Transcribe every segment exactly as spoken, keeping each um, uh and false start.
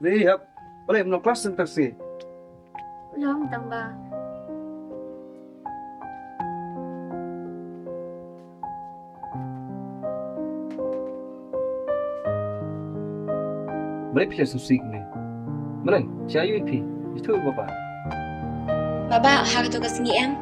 Ni hap. Balik mano klas center si. Long tamba. Balik phi suk sik ni. Balik, cha yu phi. Itu baba. Baba, ha ka tu ka sngi em.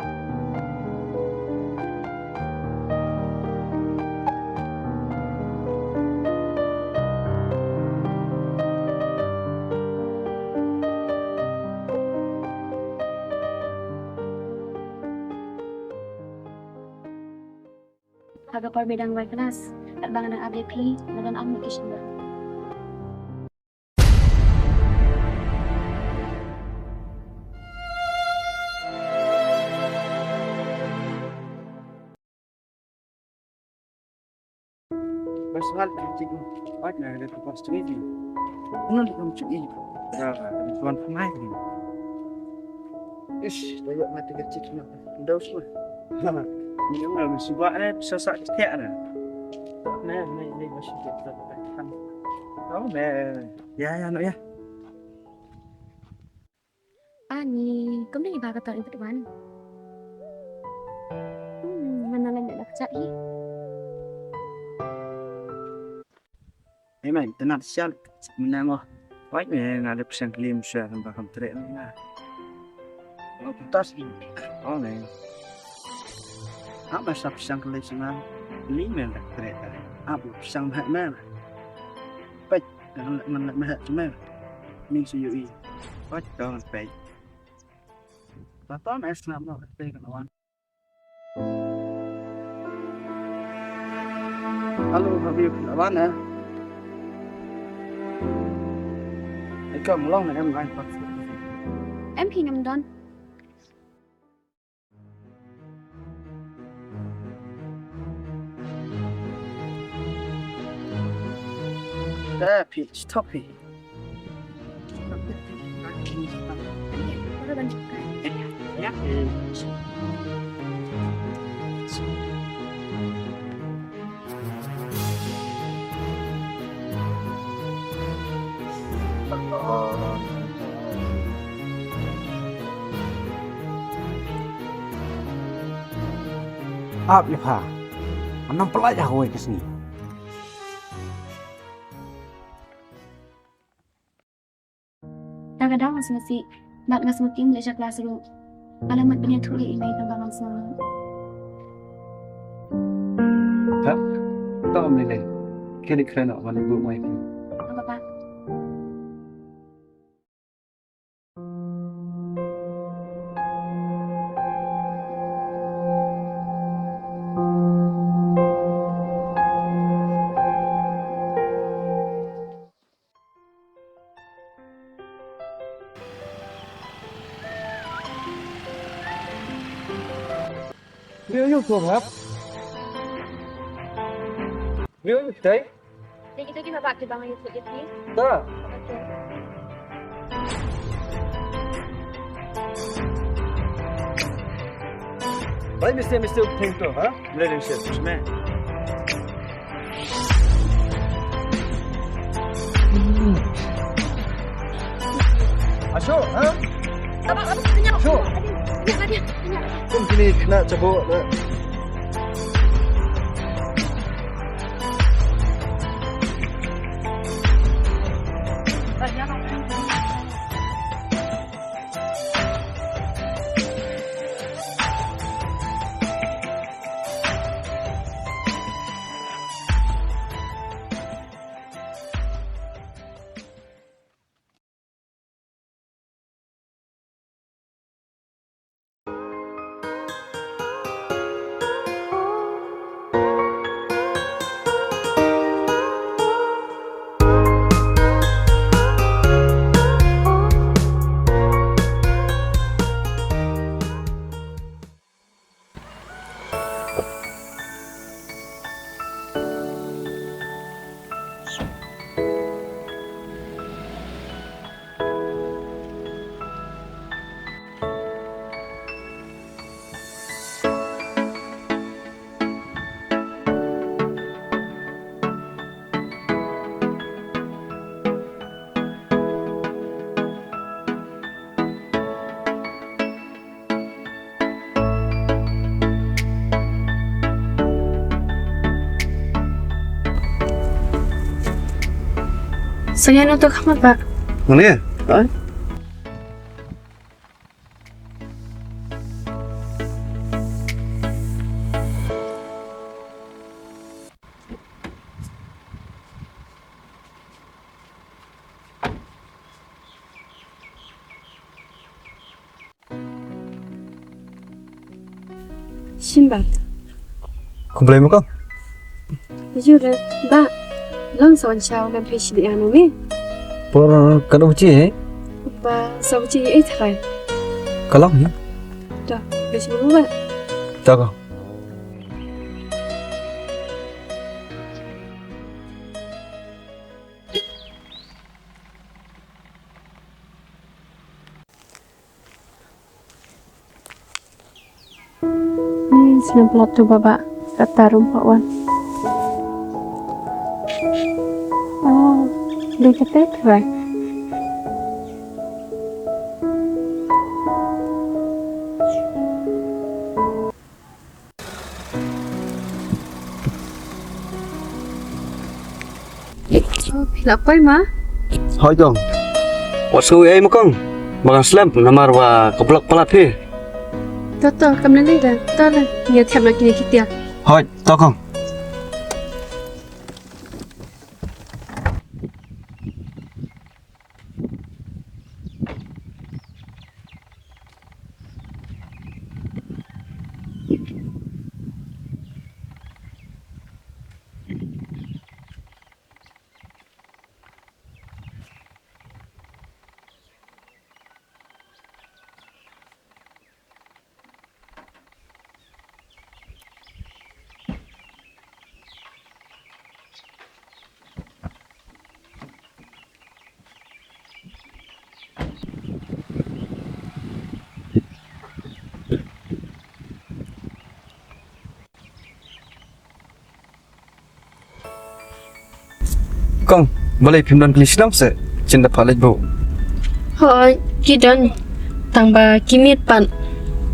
Ha ka por ba dang wai klas, kat ba nga dang ap ïa phi, nga don ar minit ki shuh. Bas ngal ki cik. Wat na da tu pas tu ni. Ngal ki cik ni. Ya, tuan pemai ni. Ish, dah yak mati kecil ni. Dah usah. Ni ngal mesti buat ni, susah sikit ni. Ni, ni, ni masih kita tekan. Oh, ni. Ya, ya, no, ya. Ani, kumne i ba ka ton i pat wan. Hmm, mana lem da ka cha i. Ei mei, te nat sial, mynne ngo. Wai me nga leh pyrshang kylli mynshwa kan ba kam treh na. Ngo putas i. Oh, ne. Apa sa pyrshang kylli sima? Kylli me da treh. Apa pyrshang meh me. Peit, ngan leh, ngan leh meh me. Ning su yu i. Peit, dong peit. Ba to me snam no, peit kan wan. Hello, Habib, awan eh? Ai kam long em ngai pat. Em phi ngam don. Eh, phi, stop phi. Ap ïa pha. Ngan ym pyllait ïa kawei ka sngi. Da ka daw nga sngewsih bad nga sngewthuh leh sha klas ruh. Nga la mut ban ïathuh ïa i mei tang ba ngam sngew. Hap, to me lei. Kine kren wan bu mai ki. Papa. Rio yu tu hap. Rio yu tai. Dei kita ki ba ki bang yu tu ki. Da. Bai mister mister theng tu ha. Relationship, man. Asho, ha? Abang, abang, tanya. Asho. Tanya, tanya, tanya. Kum kini kena cabut, ha? Sangeh na to khmat ba. Ngane? Oh. Shim ba. Khublei ma kong. Jure ba. Long sa wan shaw lem phi shi dia nu ni. Por ka dong chi eh? Ba sa chi eh thrai. Ka long ni. Da, be shi ba. Da ka. Ni snem plat tu baba kata rum pak wan. Oh, dia kata tu eh. Phi la poi ma? Hoi kong. Wat sngew ei ma kong. Ba ngan slem namar ba ka block palat phi. To to kam lei lei da. To la ngi thep na kine ki tiar. Hoi to kong. Kong, balei phim don kli shnong se? Chin da pha leit buh. Hoi, ki don. Tang ba ki miet pat.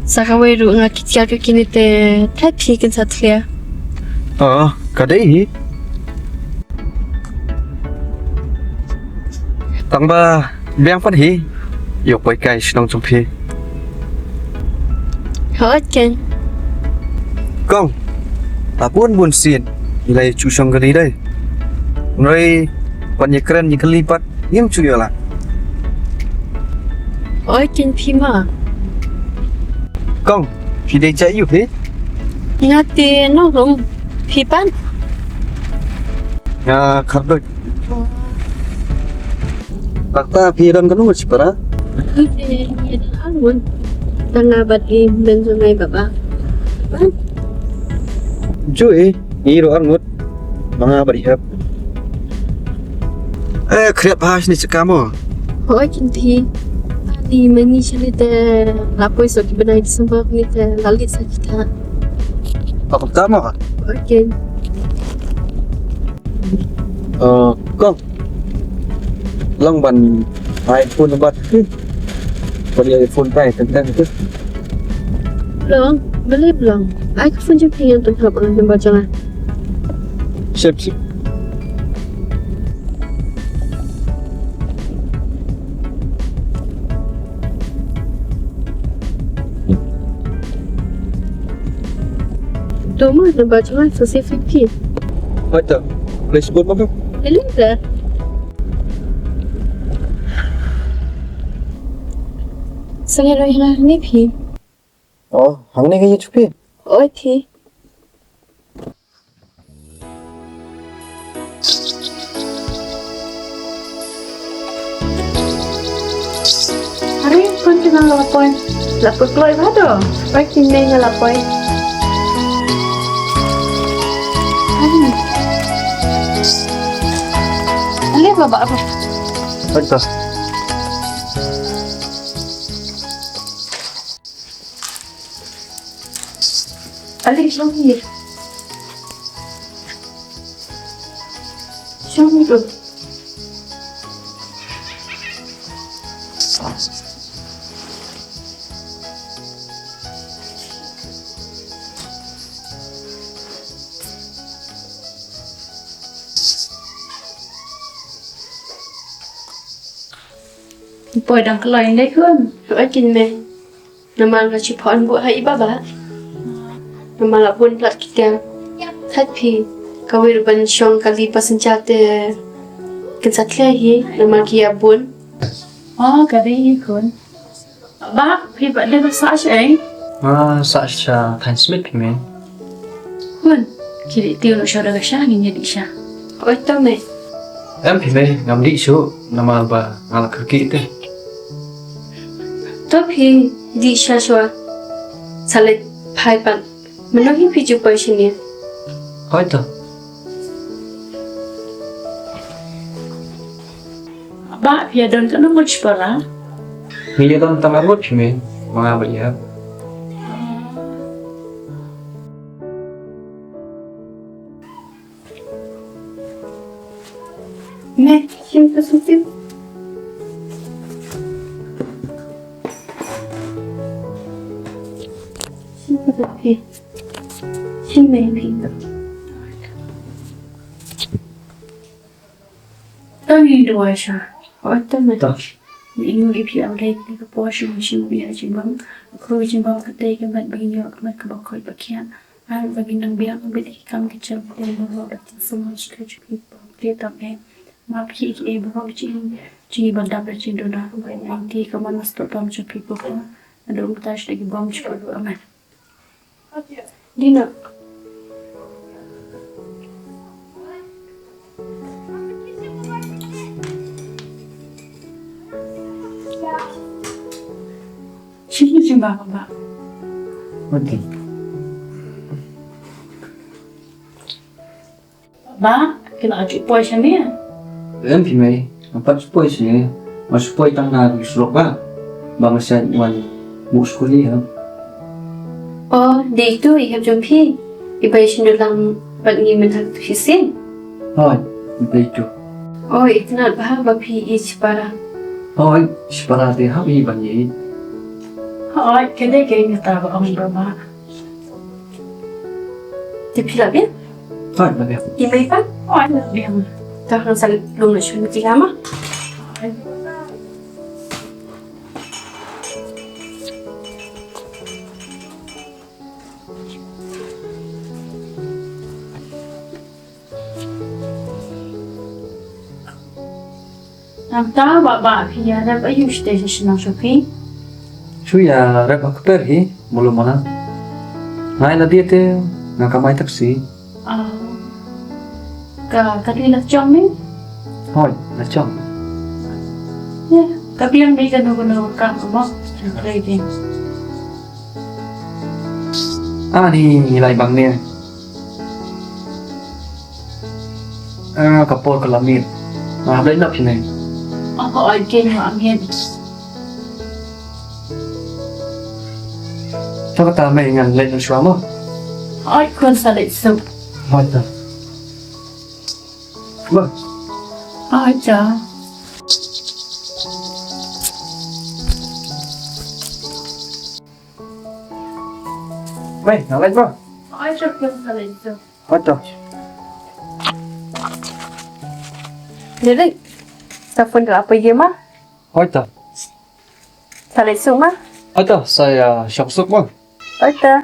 Sa kawei ruh nga kit kiar ko kine te thait phi kin sa thlia. Oh, ka dei hi. Tang ba biang pat hi. Ïoh poi kai shnong jong phi. Hooid keiñ. Kong, ta bun bun sien ngi la ïa shu shong kali dei. Hynrei ban ïa kren ïa kali pat ngim shu ïoh lah. Hooid keiñ phi ma. Kong, phi dei jait aïu phi? Nga te nongrum. Phi pat? Nga kharduh. Kata phi don katno ngut shipara? Phi don arngut. Tang nga bad i hynmen jong nga i baba. Ju i, i ruh arngut. Ma nga bad i hep. Eh, khriat bha shane sha ka mo. Hooid keiñ phi. Ani ma ngi shane te la poi sa ki bnai December ni te la leit sa kita. Pha kumta mo. Hooid keiñ. Eh, kong. Long ban ai phone number phi. Ban ai phone phi teng teng phi. Long, balei long. Ai ka phone jong phi ngan pynhap ïa ka number jong nga. Sip sip. To ma, number jong nga six six five. Hooid to. Lei shibun ma ka? Lei lei da. Sngewbha ïa nga hangne phi. Oh, hangne ka ïa jong phi? Hooid phi. Are, khun jong nga la poi. La poi kloi bha to. Oi, kine nga la poi. Are. Ale baba, baba. Oi to. Ale, shong hi. Shong hi. Poi dang kloi ne khun. Oi kin me. Namar nga shu poi buh ha i baba. Namar la bun plat ki tiang. Thait phi. Kawei ruh ban shong kali passenger te. Kin sa thleh hi. Namar ki ïa bun. Oh, ka dei hi khun. Bah, phi pat dei ba sah sha ei? Ah, sah sha Thain Smit phi me. Khun, ki dei tiew noh sha da ka sha ngin ïa dih sha. Oi to me. Em phi me, ngam dih shuh namar ba nga la kyrkieh te. To phi dih sha shuwa. Sa leit phai pat. Mynno hi phi ju poi shane? Hoi to. Bah, phi ïa don katno ngut shipara? Ngi ïa don tang arngut phi me, ma nga bad ïa. Me, shin ka sutim. Shin ka sutim. Shin me phi. Tang i dua sha. Oh, tang me. Tang. Ni inu i phi am lei ni ka por shu shu ni a jingbam. Kru jingbam ka tei ka mat bini ka mat ka bakoi bakian. Ar bagi nang biang bini kam ki jam ki tei boro da tin semua shu ka juki bang ki tam e. Ma phi ki e boro ki jing jing ba dam da jing dona ba ni ti ka man mas to tam juki boro. Ado um tash da ki bom juki boro amat. Dina. Sini sini baba. Okey. Bah, ki la ju poi shane? Em phi mei, ngam pat ju poi shane. Nga shu poi tang na ki surok bah. Ba nga shu wan buh skul ïa. Oh, dei tu i hep jong phi. I bai shin dolang bad ngi mynta tu shisien. Hoi, dei tu. Oh, i tnat bah ba phi i shipara. Hoi, shipara te hap i ban i. Hoi, kene ke ngi ta ba ong ba ma. Te phi lah biang? Hoi, lah biang. I mei pat? Hoi, lah biang. Te hang sa lum na shun ki lama. Hoi. Nangta ba ba phi ïa rep aïu sha shnong sha phi? Shu ïa rep ha kper hi, mulu mana. Ngai na dia te nga kamai taxi. Ah. Ka ka dei la jong ni? Hoi, la jong. Ya, ka biang ni ka no no ka mo. Ready. Ani ngi lai bang ne. Ah, ka por ka la miet. Nga hap leit nop sini. Oh, oi, ke ngi ma miet. To kata mei ngan leit nop shuwa mo. Oi, khun sa leit suk. Hoi ta. Mo. Oi ta. Mei, nga leit mo. Oi ta, khun sa leit suk. Hoi ta. Dede, sa phone ka apa ye ma? Hoi ta. Sa leit suk ma? Hoi ta, sa ïa shong suk ma? Hoi ta.